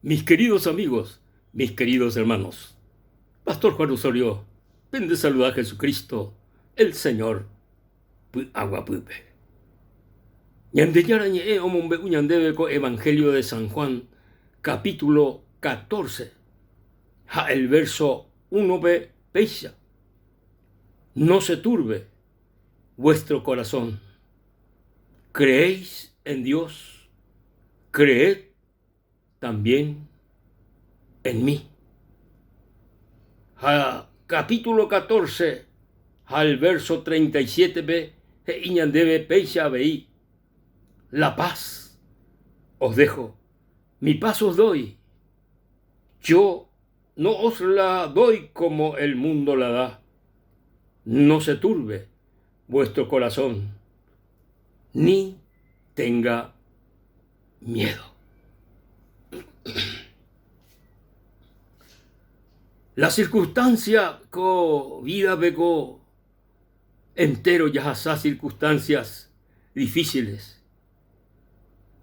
Mis queridos amigos, mis queridos hermanos, Pastor Juan Osorio pende saluda Jesucristo, el Señor, py'aguapýpe. Ñandejára ñe'ẽ omombe'u ñandéve ko Evangelio de San Juan, capítulo 14, ha el verso 1-pe péicha, No se turbe vuestro corazón. Creéis en Dios, creed también en mí. Ha capítulo 14 ha el verso 37-pe he'i ñandéve péicha avei, La paz os dejo, mi paz os doy. Yo no os la doy como el mundo la da. No se turbe vuestro corazón, ni tenga miedo. La circunstancia ko vida-pe ko entero jahasa circunstancias difíciles.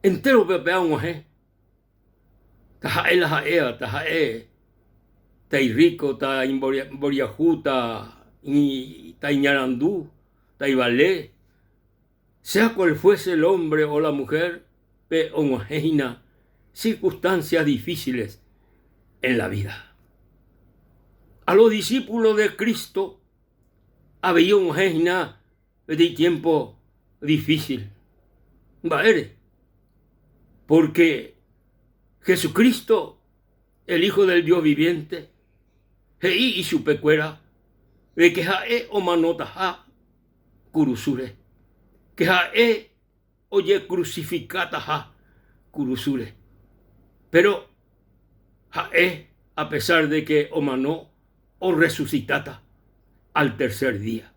Entero-pe pe ag̃uahẽ Taha'e la ha'éva, taha'e tairríko, taimboriahu, taiñarandu, taivale, sea cual fuese el hombre o la mujer, pe og̃uahẽ hína circunstancias difíciles en la vida. A los discípulos de Cristo avei og̃uahẽ hína peteĩ tiempo difícil. Mba'ére? Porque Jesucristo, el Hijo del Dios viviente, he'i ichupekuéra de que ha'e omanotaha kurusúre, que ha'e ojecrucificataha kurusúre. Pero ha'e, a pesar de que omano, orresucitáta al tercer día.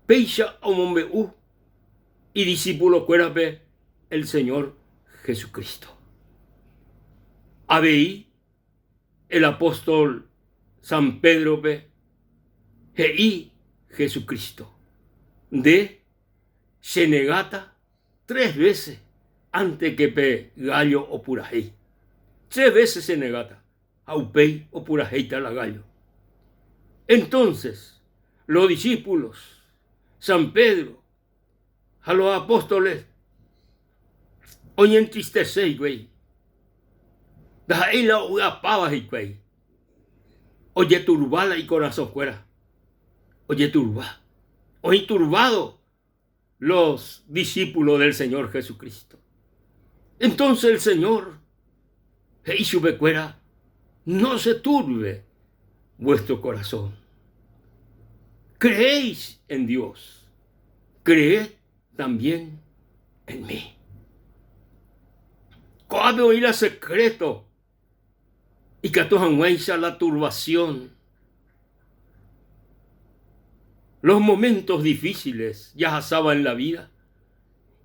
Péicha omombe'u idiscipulokuérape el Señor Jesucristo. Avei el apóstol San Pédrope he'i Jesucristo, Nde chenegáta tres vése ánte ke pe gállo opurahéi. Tres vése chenegáta. Ha upéi opurahéita la gállo. Entonces, los discípulos, San Pedro ha los apóstoles oñentristece hikuái. Ndaha'éi la ovy'apáva hikuái. Ojeturva la ikorasõkuéra. Ojeturva. Oĩ turbado los discípulos del Señor Jesucristo. Entonces el Señor he'i chupekuéra, no se turbe vuestro corazón. Creéis en Dios, creed también en mí. Ko'ápe oĩ la secreto Ikatu hag̃uáicha la turbación, los momentos difíciles jahasáva en la vida,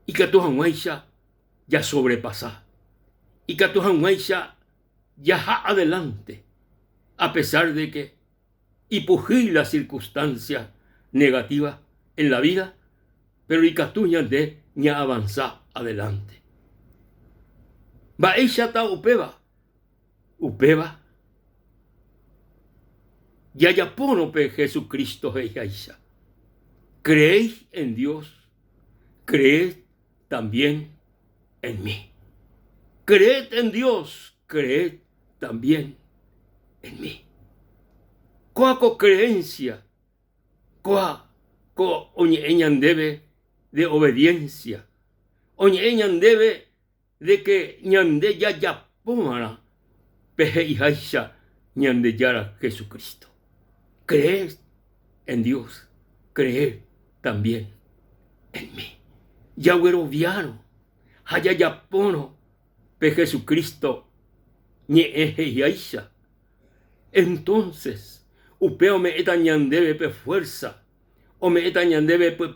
ikatu hag̃uáicha jasobrepasa, ikatu hag̃uáicha jaha adelante a pesar de que ipohýi la circunstancia negativa en la vida, pero ikatu ñande ñaavansa adelante. Mba'éichata upéva? Upéva jajapórõ pe Jesucristo he'iháicha, Creéis en Dios, creed también en mí. Creed en Dios, creed también en mí. Kóa ko creencia, kóa ko oñe'ẽ ñandéve de obediencia, oñe'ẽ ñandéve de que ñande jajapóva'erã pe he'iháicha Ñandejára Jesucristo. Creed en Dios, creed también en mí. Jagueroviárõ ha jajapórõ pe Jesucristo ñe'ẽ he'iháicha, entonces upe ome'ẽta ñandéve pe fuerza, ome'ẽta ñandéve pe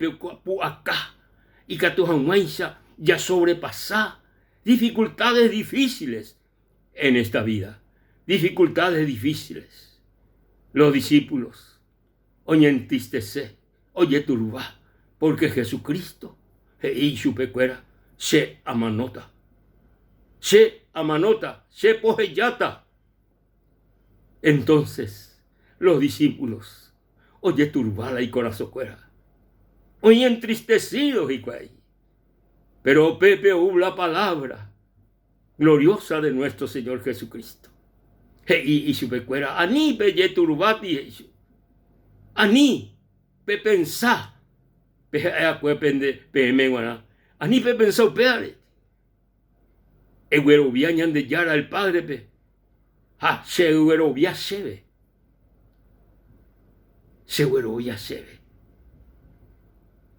pu'aka ikatu hag̃uáicha jasobrepasa dificultades difíciles en esta vida, dificultades difíciles. Los discípulos oñentristece, ojeturba, porque Jesucristo he'i ichupekuéra, Che amanóta. Che. amanóta, che pohejáta. Entonces los discípulos ojeturva la ikorasõkuéra, oĩ entristecido hikuái. Pero upépe ou la palabra gloriosa de nuestro Señor Jesucristo. He'i ichupekuéra, Ani pejeturbáti, he'i chupe. Ani pepensa pe ha'eakue pende peẽme g̃uarã. Ani pepensa upévare. Eguerovia Ñandejára el Padre-pe ha cheguerovia chéve. Cheguerovia chéve.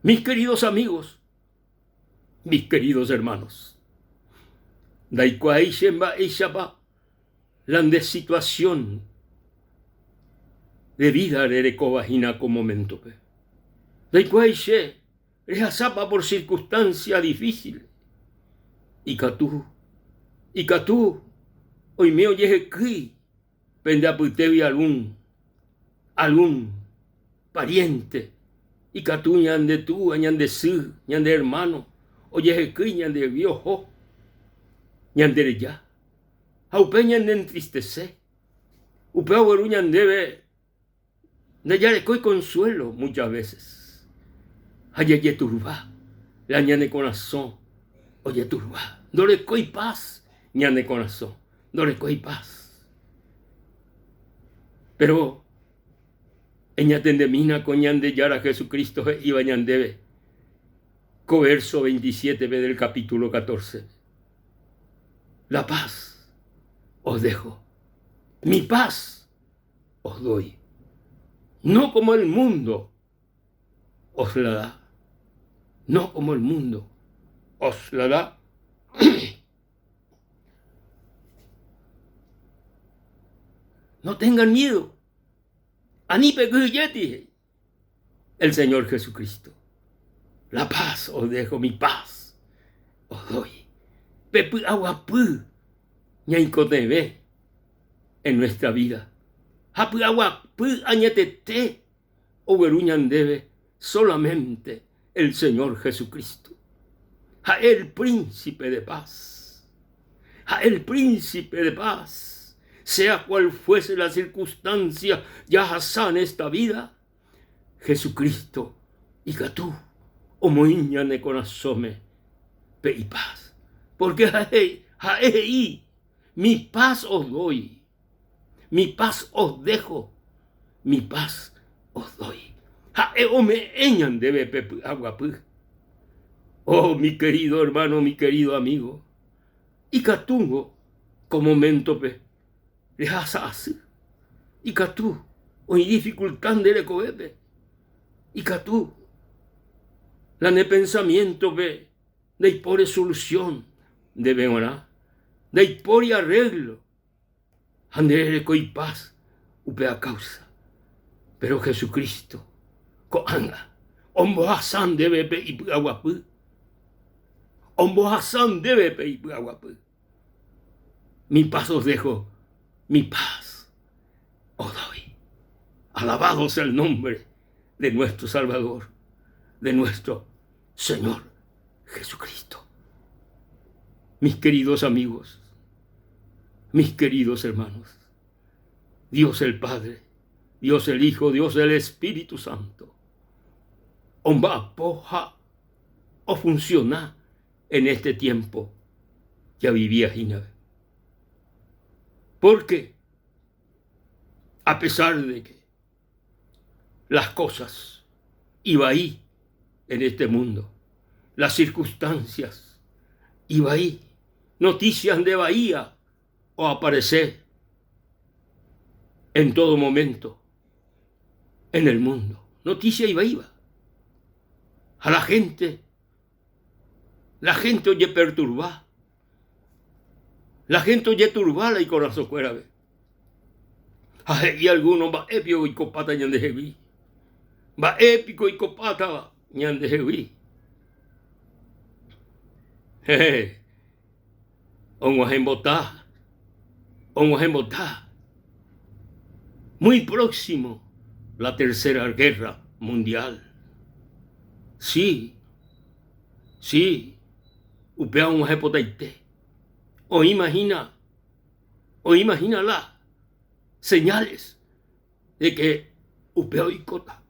Mis queridos amigos, mis queridos hermanos, ndaikuaái che mba'éichapa la nde situación de vida rerekóva hína ko momento-pe. Ndaikuaái che rehasápa por circunstancia difícil. Ikatu, ikatu oime ojehekýi pende apytégui algún, algún pariente, ikatu ñande túa, ñande sy, ñande hermano ojehekýi ñandehegui oho ñandereja. Ha upe ñanentristese, upe ogueru ñandéve ndajarekói consuelo muchas veces ha jajeturba, la ñane korasõ ojeturba, ndorekói paz ñane korasõ, ndorekói paz. Pero eñatendemína ko Ñandejára Jesucristo he'íva ñandéve ko verso 27-pe del capítulo 14. La paz os dejo, mi paz os doy, no como el mundo os la da, no como el mundo os la da. No tengan miedo. Ani pekyhyjéti, el Señor Jesucristo. La paz os dejo, mi paz os doy. Pe py'aguapy ñaikotevẽ en nuestra vida. Ha py'aguapy añetete ogueru ñandéve solamente el Señor Jesucristo. Ha'e el príncipe de paz. Ha'e el príncipe de paz. Sea cual fuese la circunstancia jahasa en esta vida, Jesucristo ikatu omoĩ ñane korasõme pe ipaz. Porque ha'e he'i, Mi paz os doy. Mi paz os dejo, mi paz os doy. Ha'e ome'ẽ ñandéve pe py'aguapy. Oh, mi querido hermano, mi querido amigo, ikatúngo ko moméntope rehasa asy. Ikatu oĩ dificultad nde rekovépe. Ikatu la ne pensamiéntope ndaipóri solución ndéve g̃uarã, ndaipóri arreglo. Ha nde rerekói paz upéva káusa. Péro Jesucristo ko'ág̃a ombohasa ndéve pe ipy'aguapy, ombohasa ndéve pe ipy'aguapy. Mi paz os dejo, mi paz os doy. Alabado sea el nombre de nuestro Salvador, de nuestro Señor Jesucristo. Mis queridos amigos, mis queridos hermanos, Dios el Padre, Dios el Hijo, Dios el Espíritu Santo, omba'apo ha ofunciona en este tiempo javivía hína. Porque a pesar de que las cosas ivai en este mundo, las circunstancias ivai, noticias nde vaía oaparece en todo momento en el mundo, noticia ivaíva. Ha la gente, la gente ojeperturba, la gente ojeturba la ikorasõkuérape. Ha he'i alguno mba'e piko oikopáta ñandehegui, mba'e piko oikopátava ñandehegui. Hehe, og̃uahẽmbota, og̃uahẽmbota, muy próximo la tercera guerra mundial. Sí, sí, upéva og̃uahẽpotaite. Oĩma hína, oĩma hína la señales de que upéva oikóta.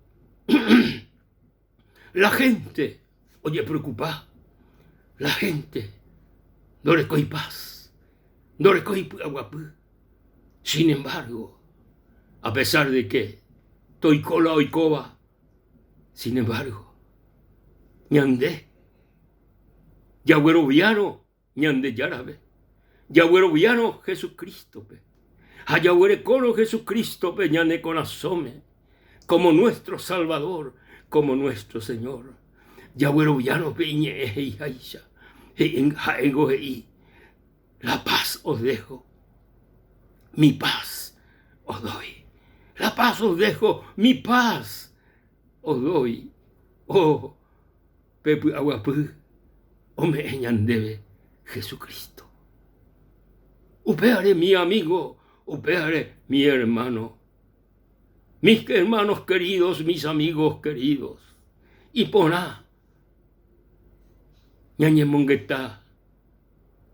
La gente ojepreocupa, la gente ndorekói paz, ndorekói py'aguapy. Sin embargo, a pesar de que toiko la oikóva, sin embargo, ñande jagueroviárõ Ñandejárape, jagueroviárõ Jesucristo-pe ha jaguerekórõ Jesucristo-pe ñane korasõme como nuestro Salvador, como nuestro Señor, jagueroviárõ pe iñe'ẽ he'iháicha, ha'éngo he'i, La paz os dejo, mi paz os doy. La paz os dejo, mi paz os doy. Oh, Pe py'aguapy ome'ẽ ñandéve Jesucristo. Upévare mi amigo, upévare mi hermano, mis hermanos queridos, mis amigos queridos, iporã ñañemongeta,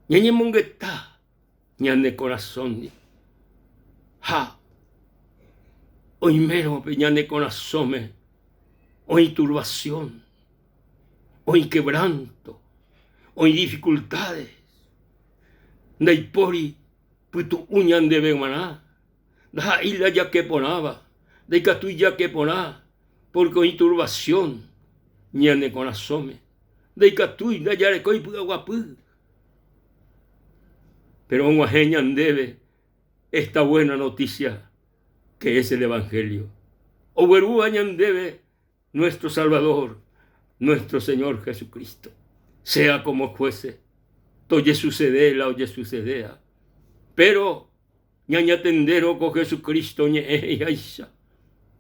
ñañemongeta ñane korasõndi ha oimérõ pe ñane korasõme oĩ turbación, oĩ quebranto, oĩ dificultades, ndaipóri pytu'u ñandéve g̃uarã, ndaha'éi la jake porãva, ndaikatúi jake porã porque oĩ turbación ñane korasõme, ndaikatúi ndajarekói py'aguapy. Pero og̃uahẽ ñandéve esta buena noticia que es el Evangelio, oguerúva ñandéve nuestro Salvador, nuestro Señor Jesucristo. Sea como fuese, tojesucede la ojesucedea, pero ñañatendérõ ko Jesucristo ñe'ẽ he'iháicha,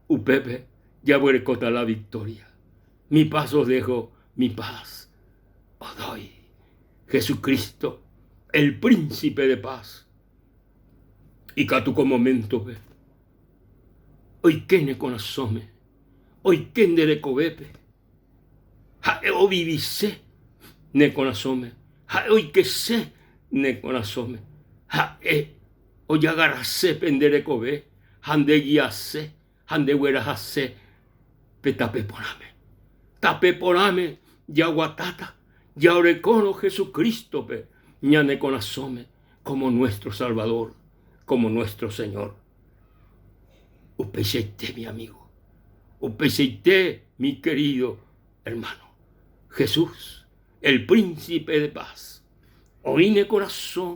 upépe jaguerekóta la victoria. Mi paz os dejo, mi paz os doy. Jesucristo, el príncipe de paz, ikatu ko moméntope oike ne korasõme, oike nde rekovépe, ha'e ovivise ne korasõme, ha'e oikese ne korasõme, ha'e ojagarrase pe nde rekove ha ndegiase ha ndeguerahase pe tape porãme. Tape porãme jaguatáta jaorekórõ Jesucristo-pe ñane korasõme como nuestro Salvador, como nuestro Señor. Upeichaite mi amigo, upeichaite mi querido hermano. Jesús, el príncipe de paz, oĩ ne korasõ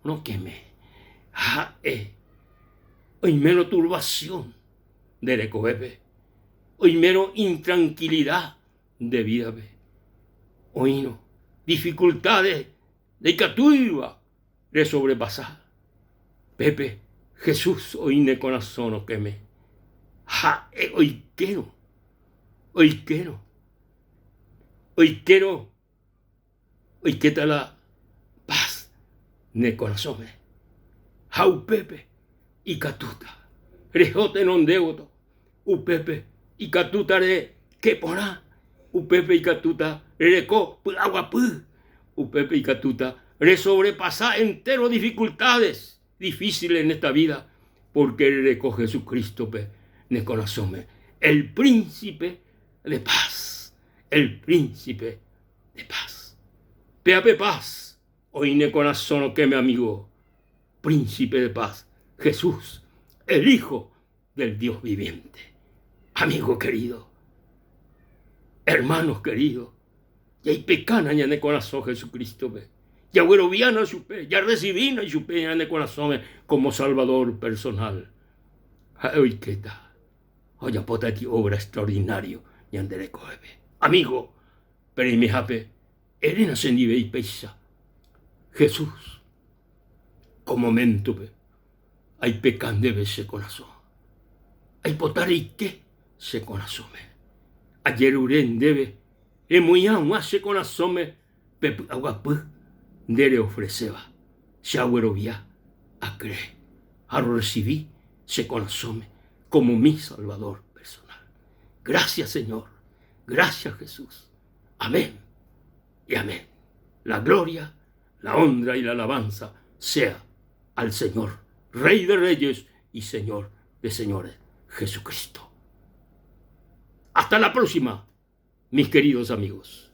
rokẽme, ha'e oimérõ turbación nde rekovépe, oimérõ intranquilidad nde vida-pe, oĩrõ dificultades ndaikatúiva resobrepasa. Pépe Jesús oĩ ne korasõ rokẽme, ha'e oikérõ, oikérõ, oikérõ oikéta la paz ne korasõme ha upépe ikatúta reho tenonde gotyo, upépe ikatúta reke porã, upépe ikatúta rereko py'aguapy, upépe ikatúta resobrepasa entéro dificultades difíciles en esta vida porque rereko Jesucristo-pe ne korasõme, el Príncipe de Paz, el Príncipe de Paz. Péa pe paz oĩ ne korasõ rokẽme amigo, Príncipe de Paz, Jesús, el Hijo del Dios viviente. Amigo querido, hermanos queridos, jaipekána ñane korasõ Jesucristo-pe, jagueroviána chupe, jarresivína ichupe ñane korasõme como Salvador personal. Ha'e oikéta ha ojapóta eti obra extraordinario ñande rekovépe. Amigo, pereimehápe eréna chendive ipéicha, Jesús, ko momento-pe aipeka ndéve che korasõ. Aipota reike che korasõme. Ajerure ndéve remoĩ hag̃ua che korasõme pe py'aguapy nde reofreséva. Che aguerovia, acree ha rorresivi che korasõme como mi Salvador personal. Gracias Señor, gracias Jesús. Amén y amén. La gloria. La honra y la alabanza sea al Señor, Rey de reyes y Señor de señores, Jesucristo. Hasta la próxima, mis queridos amigos.